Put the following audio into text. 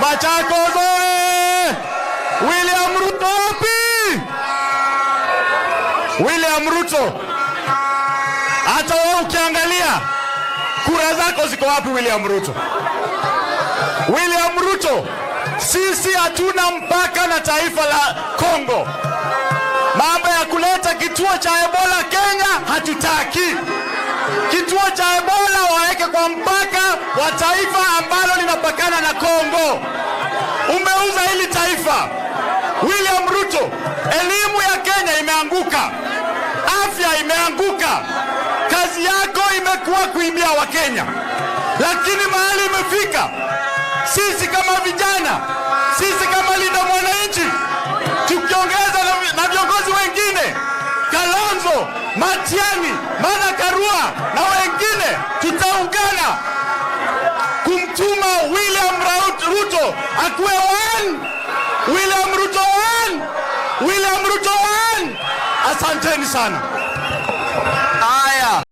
Machakos oye! William Ruto wapi? William Ruto, hata wewe ukiangalia kura zako ziko wapi? William Ruto, William Ruto, sisi hatuna mpaka na taifa la Kongo. Mambo ya kuleta kituo cha Ebola Kenya hatutaki. Kituo cha Ebola waweke kwa mpaka wa taifa ambalo linapakana na Kongo. Umeuza hili taifa. William Ruto, elimu ya Kenya imeanguka, afya imeanguka, kazi yako imekuwa kuibia Wakenya, lakini mahali imefika, sisi kama vijana, sisi kama Linda Mwananchi, tukiongeza na viongozi wengine Kalonzo, Matiang'i, Martha Karua na wengine, tutaungana kumtuma William Ruto akuwe one. William Ruto one, William Ruto one. Asanteni sana.